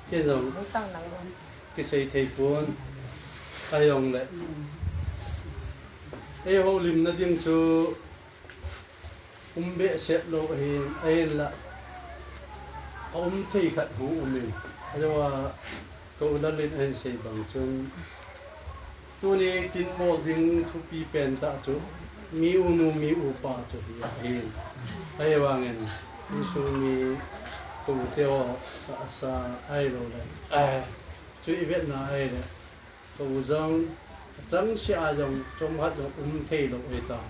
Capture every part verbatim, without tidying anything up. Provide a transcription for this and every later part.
Ken jong kisei thei pon. Ahijongle, ei houlimna ding chu um behseh lou ahin, ahinla aum thei khat hung um in. Ahijongle, ka u Lalin ahin sei bang chun, tuni kin bol ding thupi pen tah chu mi unu mi upa chu hi ahin. Ahivangin insung mi, ka u teho tahsa ahilouleh, chu i vetna ahile, ka u jong achangseh a jong chomkhat jong um thei lou ahitai.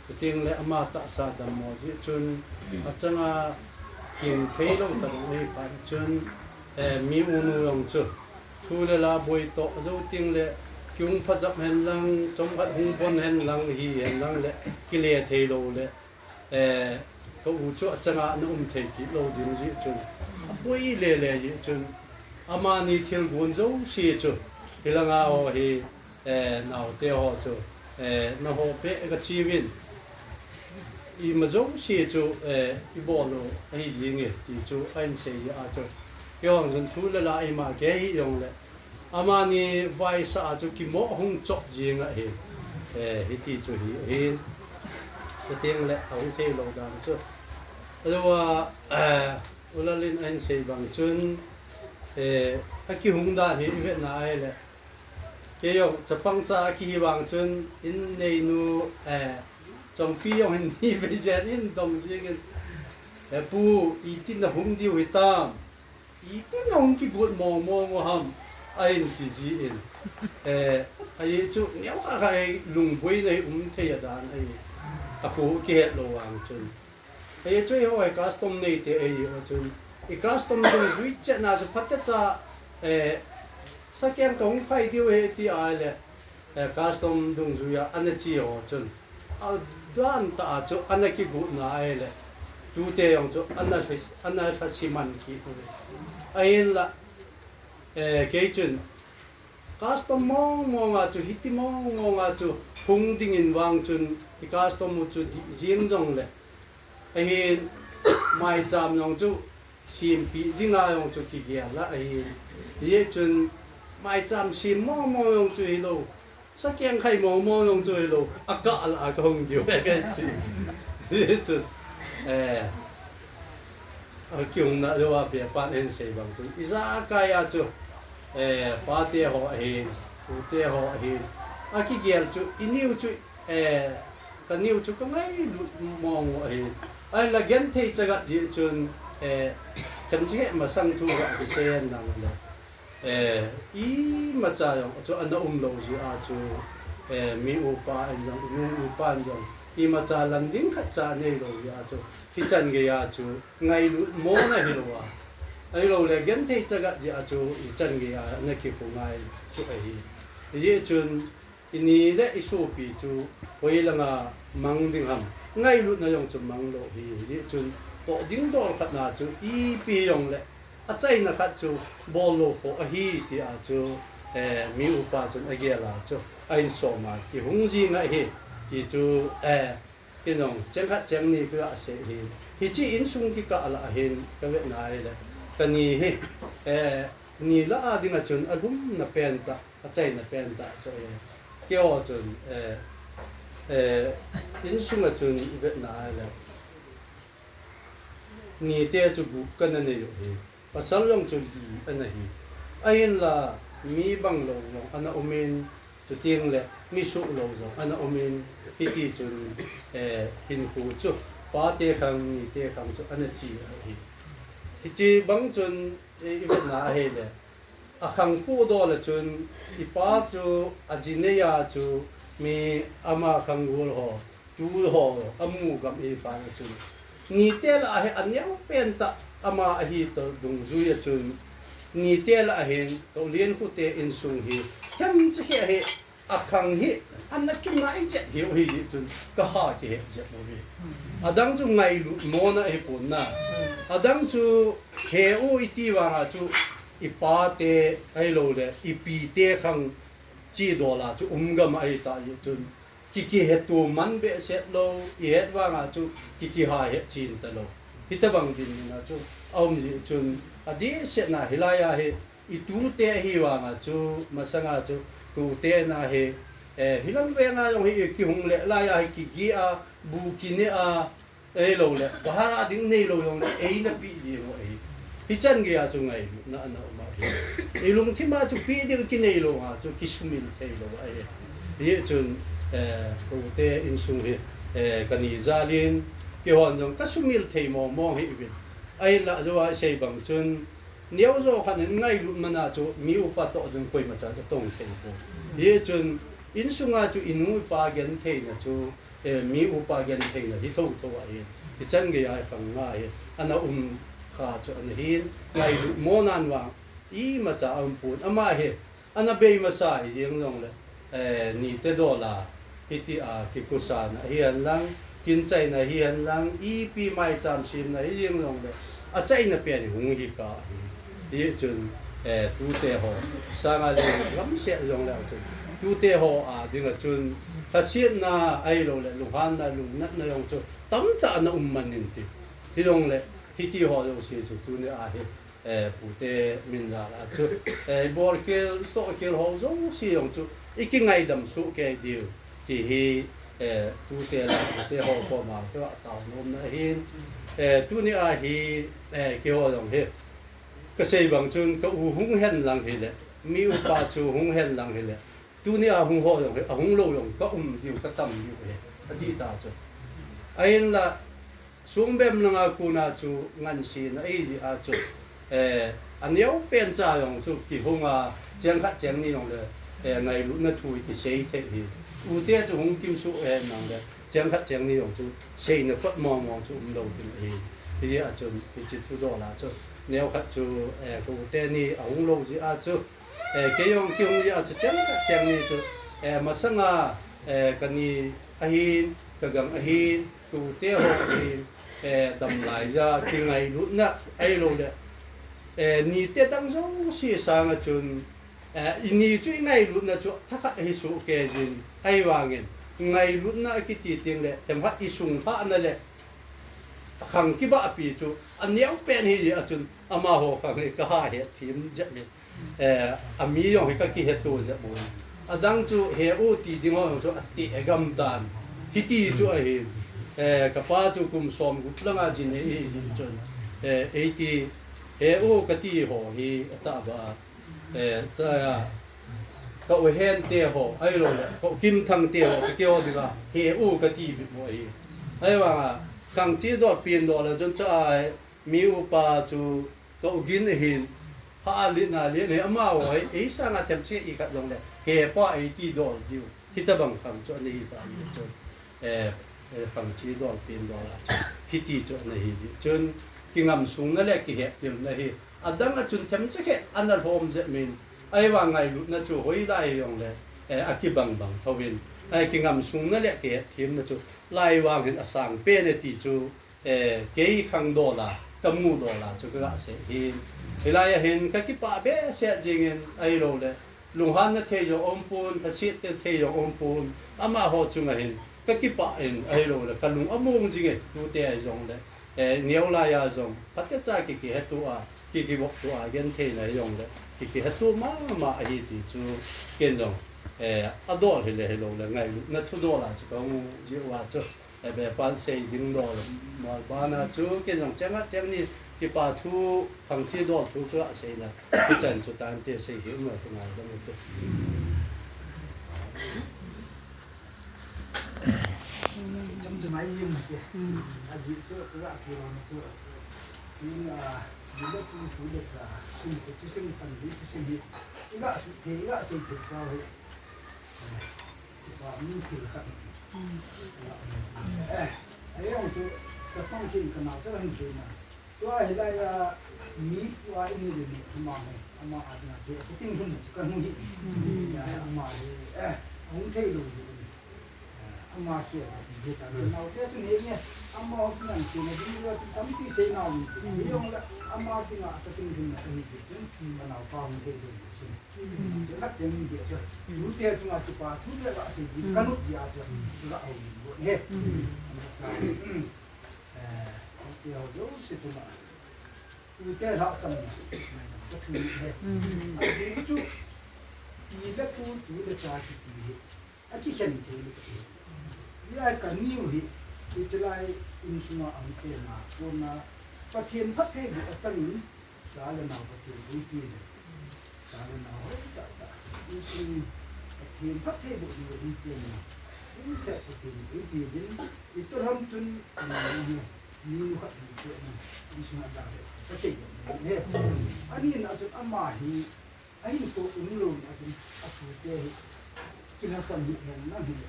Chutengle ama tahsa dammo jeh chun, achanga kin thei lou tobang ahi phat chun, mi unu jong chu thu le la boi toh ajou tengle, kihung phajep hen lang, chomkhat hung bon hen lang, hi hen lang le, kile thei lou le, ka u chu achanga ana um thei kit lou ding jeh chun, aboi lele jeh chun, amani thilgon jouse chu, hilanga ho hi, naote ho chu, naho beh kacheuvin, ima jouse chu ibol u ahi jinge ti chu ahin sei jeh a chu, keiho jong thu le la ima kei hijongle, amani vaisah a chu kimoh hung chop jing ahi. Hiti chu hi ahin, chutengle ahung thei lou dan chu, ahiloule, u Lalin ahin sei bang chun, akihung dan hi i vetna ahile, kei jong chapang cha kihi vang chun, in neinu, Chongpi jong hin ni vei jen in dong jingin, Pu, itin nahung diu hitam, itin nahung kigot mong mong u ham, ahin ti jin, ajeh chu neokha kha ei lungboina hi um thei a dan ahi, akhu kihet lou vang chun. Ajeh chu eiho hi custom neite eiho chun, i custom dungjui chetna chu phatecha, sakeng kahung phai diu ahi ti ahile, custom dungjuia ana che ho chun, adantah a chu ana kigotna ahile, tute jong chu ana lhasiman kit u ahinla, kei chun custom mong monga chu, hiti mong monga chu hung dingin vang chun, i custom u chu dih jeng jongle, ahin, maicham jong chu sempeh dinga jong chu kigel a ahin, hijeh chun maicham sem mong mong jong chu hilou, sakeng khai mong mong jong chu hilou, akah lah a kahung diu ahi kati. Hijeh chun, akihungna jouva pepan ahin sei bang chun, ijakai a chu, pate ho ahin, pute ho ahin, akigel chu, iniu chu, kaniu chu kangailut mong u ahi. Ahinla genthei chagat jeh chun, themchikhe masang thu ga kisei hen lang le, imacha jong chu ana umlou jeh a chu, mi upa in jong, inu upan jong imacha lan ding khatcha aneilou jeh a chu, hichan geiya chu ngailut mona hilouva, ahiloule genthei chagat jeh a chu hichan geiya ana kikhu ngai chu ahi. Hijeh chun, ini le isopi chu hoilanga mang ding ham, ngailutna jong chu manglou hi, hijeh chun toh ding dol khatna chu ipi jongle, achaina khat chu bollou pho ahi tia chu, mi upa chun agel a chu ahin som a kihung jing ahi, ti chu, ken jong cheng khat cheng ni kaga sei hin, hiche insung kikah lah a hin kavetna ahile, kani hi, ni lah a dinga chun alhumna pentah, achaina pentah chu ahi. Keiho chun, insunga chun ivetna ahile, nite chu gup kana nei u hi, pasal jong chu li ana hi. Ahinla, mi banglou jong ana umin, chutengle mi suhlou jong ana umin, hiti chun, hinkho chu pate khang, nite khang chu ana che ahi. Hiche bang chun, ivetna ahile, akhang podola chun, ipa chu aji neiya chu mi ama khang gol ho, tu ho, amu gam ipa chun, nite lah a hi aneo pentah ama ahi toh dungjuia chun, nite lah a hin ka u Lenkhute insung hi, themchikhe hi, akhang hi ana kingai jep hiu hijeh chun kaha kihet jep uve. Adang chu ngailut mona ahipon na, adang chu he u iti vanga chu ipate ahiloule ipite khang chedola chu um gam ahitah jeh chun, ki, kiheto man behseh lou, ihet vanga chu ki, kiha het chen talou, hitobang dinmun a chu aum jeh chun, Adehsetna hilai a hi, i tute hi vanga chu, masanga chu, tute na hi, eh, hilam venga jong hi, i kihung le, lai a hi, kigeh a, bu kine a, ei lo le, bahar a ding nei lo jong le, ei na pi ji ho ei. Hi chan gei a chu ngailutna ana um a hi. I lungthim a chu pi ding kinei lo a chu, kisumil thei lo a hi. Hi chun, eh, tute insung hi, eh, kani jalin, kihon jong, kasumil thei mong mong hi uvin. Ahinlah, jou a i sei bang chun, neo jo khat in ngailut man a chu mi upa toh ding koima cha ka tong thei pon. Hi chun, insunga chu i nu i pa gentheina chu, eh, mi upa gentheina hi thotho ahi. Hi chan gei a i khang nga hi, ana um kha chu ana hin, ngailut mo nan vang, imacha a um pon. Ama hi, ana bei masa hi jeng jong le, eh, nite dol a, hiti a, kikusana hi hen lang, kin chaina hi hen lang, ipi maicham semna hi jeng jong le, achaina pen hi hung hi kha hi. Hi chun, eh, tute ho, sanga jong le, gamset jong le chun, tute ho a ding a chun, lhasetna ahi lo le, lunghanna, lungnatna jong chu, tamtah ana um man in ti. Hi jong le, hiti ho jong si chu, tuni a hi, eh, pute min jal a chu, eh, bol khel, toh khel ho jouse jong chu, i kingaidam soh kei diu, ti hi, eh, tute le pute ho koma ka tao nom na hin, eh, tuni a hi, eh, keiho jong hi, ka sei bang chun ka u hung hen lang hi le, mi upa chu hung hen lang hi le, tuni a hung ho jong hi, ahung lo jong ka um diu, ka tam diu hi, ati ta chu. Ahinla, Sungbem langa kona chu ngansena ahi jeh a chu, eh, aneo pen cha jong chu kihung a, cheng khat cheng ni jong le, eh, ngailutna thu kisei thei hi. Ute chu hung kimsuh hen lang le, cheng khat cheng ni jong chu seina kot mong mong chu um lou ding ahi. Hijeh a chun, hiche thudol a chu, neo khat chu, eh, ka u teni ahung lou jeh a chu, eh, kei jong kihung jeh a chu, cheng khat cheng ni chu, eh, masanga, eh, kani ahin, ka gang ahin, Tute ho hi, eh, damlai ja, kingailutna, ahilou le, eh, nite dang jouse sanga chun, eh, ini chu i ngailutna chu thakhat hi soh kei jin, ahivangin, ngailutna kiti teng le, themkhat i sunglhahna le, khang kibahpi chu, aneo pen hi jeh a chun, amaho khang hi ka ha het them jep in. Eh, ami jong hi ka kiheto jep un. Adang chu he u ti ding ho jong chu ati gam tan. Hiti chu ahi. Eh, ka pa chu kum som gup langa jin ahi jin chun. Eh, eiti he u kati ho hi atah ba. Eh, sa ya. Ka u Hen te ho, ahilou le, ka u Kimthang te ho, ka keiho dinga, he u kati bep mo ahi. Ahivanga, khang chi dol pin dol le chun cha ai, mi upa chu, ka u Gin ahin, ha a len a len hi, amaho hi, ei sanga themcha i khat jong le, hepa eiti dol diu. Hitabang khang chu ana hi ta hi chu. Eh, eh, khang chi dol pin dol a chu. Hiti chu ana hi ji. Chun, kingamsungna le kiheptilna hi. Adang a chun themcha khe ana lhom jep min. Ahivang ngailutna chu hoilai jong le, eh, akibang bang thouvin. Eh, kingamsungna le kihepthemna chu lai vang hin asang pen e ti chu. Eh, kei khangdol a, kamu dol a chu ka ga sei hin. Hilai a hin ka kipah behseh jingin ahilou le, lunghanna thei jong umpon, ka siet thei jong umpon, amaho chunga hin ka kipah in ahilou le, ka lung among jing e, tute a jong le, eh, neo lai a jong, phatecha ki kiheto a, ki kivop to a, gentheina jong le, ki kiheto mama ahi ti chu, ken jong, eh, adol hile hilou le, ngailutna thudol a chu ka mu jiu a chu. Ebe pan sei ding dol, mol bana chu, ken jong cheng a cheng ni, kipa thu, khang chi dol thu, ka seina, kichan chu tan te sei hi, mo, ka ngai dam te. Cham chu mai jing te. Aji chu, ka ki lo chu. Tin a, ni le tu, tu le cha, tin ke chu sim kan di, chu sim hi. I ga su te, i ga sei te ka hi. Kipa min thil khat. Eh, ahivang chu, chapang khin ka nao chu hin sei na. Tua hilai a, mi tua i mu le ni, ama hi, ama a dinga te, setting hun chu ka mu hi. Ya, ama hi, eh, hung thei lou hi. Eh, ama hi, a ti hi ta, ka nao te chu ni nge, ama hung nang sei na, ding tua chu tampi sei na ni. Hijong le, ama dinga setting hun ka hi ti chu, ka nao pa hung thei lou hi chu. Chun, chun, chun, tute chunga chu pa, tute la sei, ka nop dia chu, la ho ni bo he. Sa, eh, tute ho jouse chunga. Tute lhahsamna ngaidam kathum ahi. Ajing chu, pi le pu, tu le cha kiti hi akikhen thei lou ahi. Hia kaniu hi, hichelai insunga ahung chenna kona Pathen phattheiboh achangin, cha le nao Pathen eipeh le, cha le nao hoitah tah, insung Pathen phattheiboh diu ahung chenna, insung Pathen eipeuvin, itobang chun, kaniu hi, minu khat hinsei a, insung a dalha kasei nom ahi. Anina chun ama hi, ahinkho umlou nia chun, atute hi kilhasam hih hen lang hile,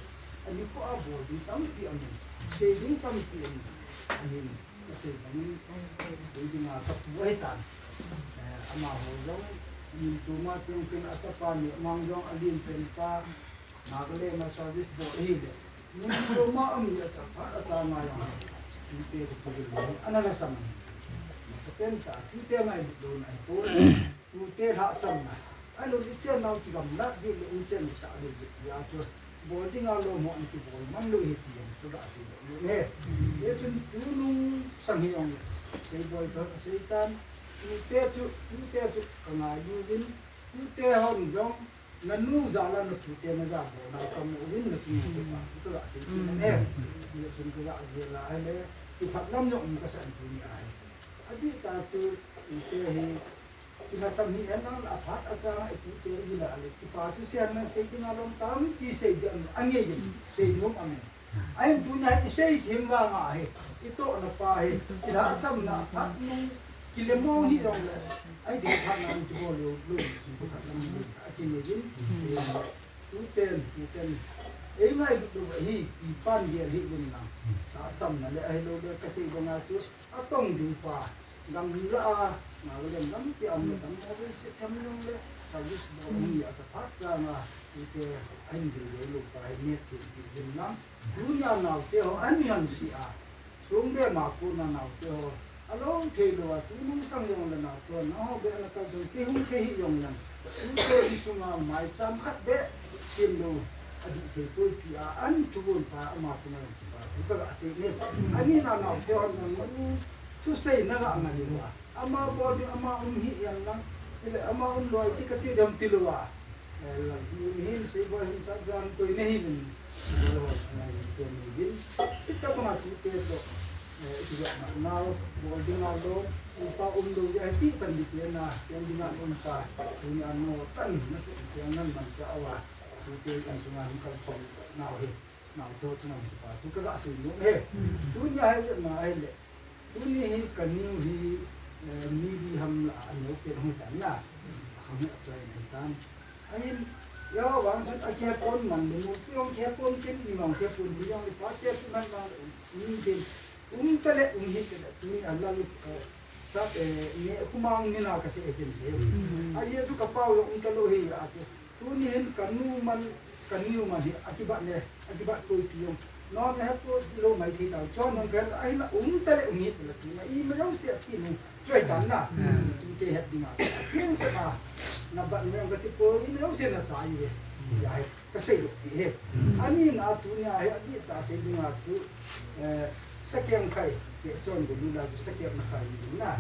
anikho a bol ding tampi aumin, sei ding tampi aumin, ahin kasei bangin, kei dinga kapu ahitan. Eh, amaho jong, min choma chengpin achapa neh mang jong, alenpen pa, Nagaland a service bol ahile, min choma um le achapa, achanga jong, tute kiti le, ana lhasam. Masapen tah, tute ngailut louna ahipoi. Tute lhahsamna. Ahilou le, ichennau kigamlat jeh le, inchen tah le jeh hia chu, bol dinga lom ho ana kibol man lou ahi ti jong kaga seidoh nom e. Hichun tunung sang hijongle, Seiboi toh aseitan, tute chu, tute chu kangailu uvin, tute hon jong, nanu jal a natute najabol nau kamu uvin, nachunga kipa kaga sei kit nom e. Hichun kaga gel a ahile, kipah lam jong um kasah in tunia hi. Adihtah chu, tute hi, kilhasam hih hen lang, aphat achanga itute ivil a le, kipa thu seihen lang sei dinga lom tampi sei ding angei in, sei nom angin. Ahin tunia isei them vanga hi, itohna pa hi, kilhahsamna aphat nung, kilemong hijongle, ahi ding phatna in kibol lou, lou, chun kipah lam lou, akinei in, tuten, tuten, eingailut lou ahi, ipan gel hih uvin lang, lhahsamna le ahilou le, kasei banga chu, atong ding pa, gamla a, Nagaland lampi a um le, dam mo ve se tham jong le, service bol hung hi a, chaphat changa, tute, ahin gel lou pa hi, neh thei uvin lang. Tunia naote ho, ahin ngansi a, songbe ma kona naote ho, alou thei lou a, tunung sang jongle naote ho, nangho beh a nakalson, kei hung thei hih jongle, tute insunga maicham khat beh, sem lou, adih thei poi tia, ahin thugon pa, ama chunga jong kipa thu kaga sei e. Anina naote hon jong, thusei naga ngai uva, ama bol ding, ama um hih hen lang, hile ama um lou ahi ti kache dem tilou a. Eh, Lalpi um hin, Seiboi hin, Sapjan koi nahi uvin. Bol ho, eh, koi nahi uvin. Itobanga tute toh, eh, itijat na nau, bol dinga lom, upa umlou jeh ahi ti chan ding pen a, pen dinga um ta, tunia nangho tan, natoh pen nan mangcha uva, tute insunga hung kalson nau hi, naote ho chunga kipa thu kaga sei nom e. Tunia hi, ma ahile, tuni hi kaniu hi, eh, mi li ham lah a aneo pen hung tan na. Ahung hi achai nai tan. Ahin, Jehovah vang chun akihepon man le, nu pi jong kihepon ken, i ma jong kihepon, mi jong ipa kihepon man vang le, um ken, um tale, um hih tale, tuni a lal, eh, sap, eh, neh khumang nina kasei ken je. Ajeh chu kapau jong um talou hi, achu. Tuni hin kanu man, kaniu man hi, akibat le, akibat koi ti jong. Non le hepon lou mai thei tau, chon jong kal, ahinla um tale um hih tale tuni, ima jouse athi nu, choi tan na. Tute het dinga, atheng sah a, nabat me jong kati poi, ima jouse nachai uve. Hia hi, kasei lou pi hi. Anina tunia hi, adihtah sei dinga chu, eh, sakeng khai, tehse hon bol ding la chu sakeng na khai ding na.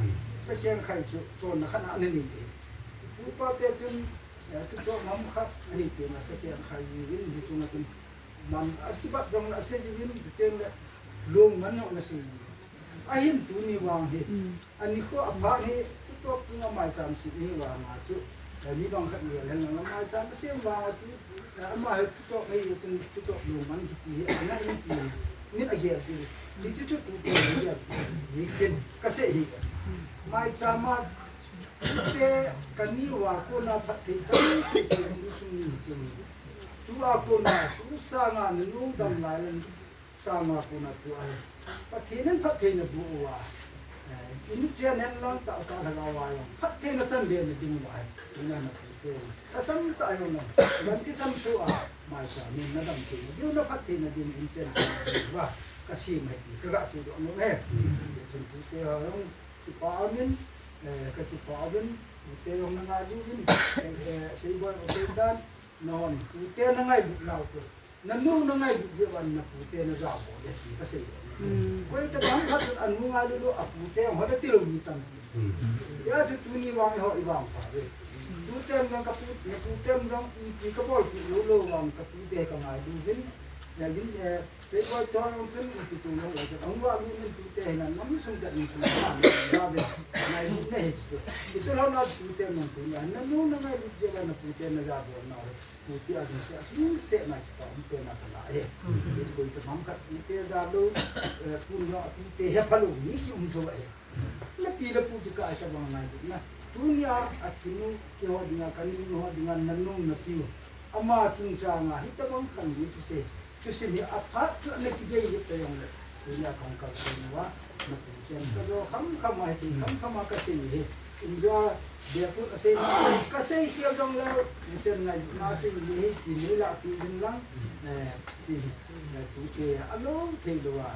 Sakeng khai chu, chonna khat na ananei e. Upa te chun, eh, thutoh ngam khat, ahi tina sakeng khai jiuvin, hichunga chun man akibat jong asei jiuvin, chuteng le lungman jong asei jiuvin. Ahin tuni vang hi, anikho aphat hi, thutoh chunga maicham sem hi vanga chu, eh, mi bang khat gel hen lang maicham asem vanga chu, eh, ama hi thutoh hi, chun thutoh lungman kiti hi, ana in ti, min agel ti, hichu chu thutoh hi, hi ken kasei hi. Maicham a, tute kaniu a kona phatthei chang seisei insung ni chun. Tua kona, tu sanga nanu dam lai le, sanga kona tua hi. Pathen in phatthei naboh uva. Eh, in chen hen lang tahsa lhagao a jong phatthei nachan be na ding uva hi. Tuna natute. Kasam tah jong lang. Gan thisan soh a, maicham in nadam thei na diu, naphatthei na ding in chen uva. Kasei mai ti, kaga seidoh nom e. Chun tute ho jong, kipa umin, eh, kakipa uvin, tute jong nangailu uvin, eh, Seiboi, Seidan, nahon, tute nangailut nau chu. Nanu nangailut jeh uva napute najabol e ti kasei nom Koi tabang khat chun anu ngailut lou, apute hung hol a tilou mi tampi. Hijeh chun tuni vang eiho i vangpha uve. Tuten jong kapu, naputen jong ipi kabol kit lou lou vang katute kangailu uvin. Hijeh in, eh, Seiboi Thoi jong chun ipi tu jong lou chun ahung vahlut in tute hin a nam sung tah in sung tah in vahlut in ngailutna hi chu. Hichu lhon a tuten jong tuni a nanu nangailut jeh a naputen najabol nau hi. Pute a jingse, a jingse na kipa um pen a kala e. Koi tabang khat pute ja lou, eh, pun jong apute hepha lou mi ki um thou e. Napi le pu kikah a tabang ngailutna. Tunia, athinu, keiho dinga, kanu ho dinga, nanu napiu. Ama chungchanga hitabang khat mi thusei. Thusim hi aphat chu ana kigei hih ta jongle. Tunia kahung kalson uva, naputen kajo khamkham a hiti, khamkham a kasei hi. Injo a, beput asei, kasei khel jongle, puten ngailutna sei hi, kinei lah pi uvin lang. Eh, chi, eh, tute alou thei lou a,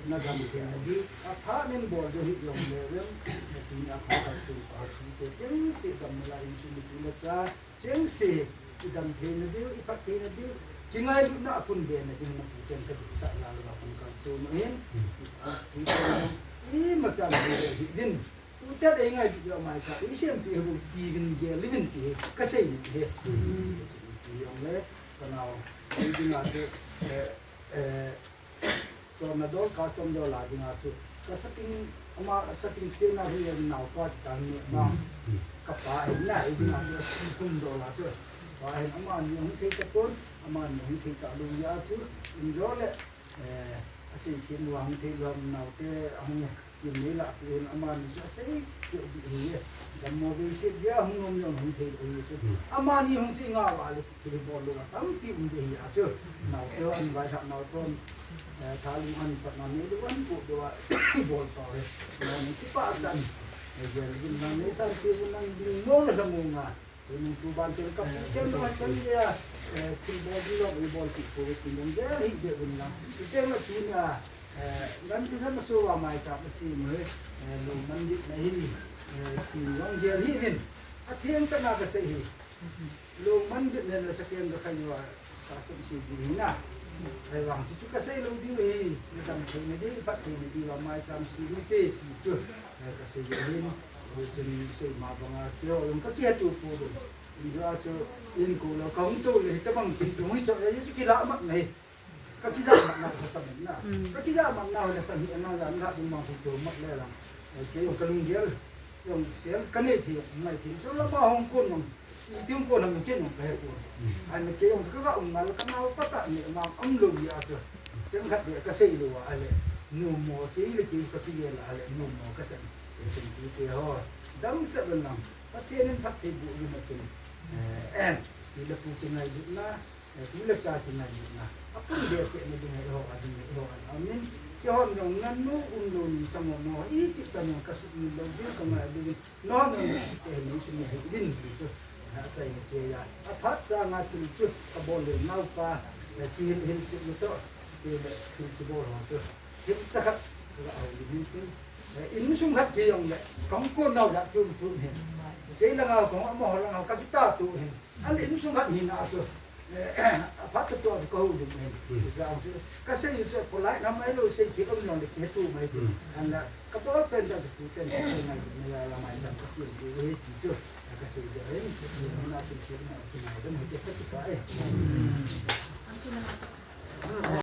nadam thei na di. Aphat nin bol diu hi jongle vem, eh, tunia kahung kalson uva, tute chengse damna la insung mi tu le cha, chengse, idam theina diu, iphat theina diu, kingailutna a pun bena ding na puten kadisah jal uva kahung kalson u hin. Imacha na hi uvin. Puten eingailut diu amaicha, isempi hi bou tiuvin gel uvin ti hi kasei nom e. Ti jongle, kanao, ei dinga chu, eh, eh, Chonna dol, custom dol a dinga chu. Ka setting, ama setting chu keima hi naopa ti tan ni ama. Kapa ahin na, ei dinga chu, kum dol a chu. Pa ahin amani hung thei tapon, amani hung thei talou jeh a chu. Injo le, eh, asei thim lou hung thei lou naote ahung e. Kinei lah pi uvin amani chu asei chu di hi e. Dammo vei set jeh a hung nom jong hung thei lou hi chu. Amani hung chu i ngah uva le thil bol lou a tampi um ding ahi a chu. Naote ho an vailhah nau ton, eh, thalung an patna neilou an pu dou a bol pau hi. Nang kipah tan. Eh, gel uvin lang neisanpi uvin lang ding mo le la mo nga. Tuni tuban tel ka pu tel no chan dia, eh, thil bol ding lou, i bol kit pou tin dong gel hih beh uvin lang. Tel no tunia, eh, gan kisan na so va mai sa ka si mo, eh, lou man dit na hin, eh, tin dong gel hih uvin. Atheng tah na kasei hi. Lou man dit na la sa ken ka khai va. Custom sei ding hi na. Ahivang chu, chu kasei lou diu hi, nadam theina diu, phat theina diu, amaicham sei ding te, ti chu, eh, kasei lou hin, hoi chun sei ma banga, keiho jong kakihetto pou lou. Injo a chu, in kou lou, kahung tou le, hitabang tin chu, hoi chu, eh, chu kilah mat na hi. Kakijah mat na, kasam na. Kakijah mat na, hoi la sam hi, ana la, ana ding bang chu tou mat le lang. Eh, kei jong kalunggel, jong sel, kanei thei, ngai thei, chu lama hung kon jong. Ipi hung kon ham kei jong kahe pon. Ahile kei jong ka ga um ngal ka nao pa tah ni ma um lou jeh a chu. Cheng khat beh kasei lou a ahile. Numo kei le kei ka kigel a ahile numo kasan. Kei sum pi te ho. Damsel un lang. Pathen in phatthei boh uvin tin. Eh, eh. Pi le pu kingailutna. Eh, pi le cha kingailutna. Apun beh cheh na ding eiho a ding eiho a. Amen. Keihon jong nanu um lou ni sa mo mo. Iti chan jong kasumil lou ding kangai lou ding. Nanu, eh, nei sum nei uvin ti chu. Achaina kei a. Aphat changa thil chu, kabol le naupa, eh, kihil hil chu mu to, ti le thil chu bol ho chu. Thil cha khat, la ho li hin tin. Eh, insung khat kei jong le, kahung kon nau la chu chu hin. Kei langa kahung amaho langa kakita tu hin. Ahile insung khat hina chu. Eh, aphat tah tah chu kahou ding ahi. Hijeh a chu, kasei u chu, polite na mai lou sei kit um jong le kihetto mai ti. Ahile, kabol pen tah chu, puten, puten ngai, ngai la mai sam kasei u chu, eh, kasei u chu, eh, na sei kit na, kinai dam, hiti kati pa, eh.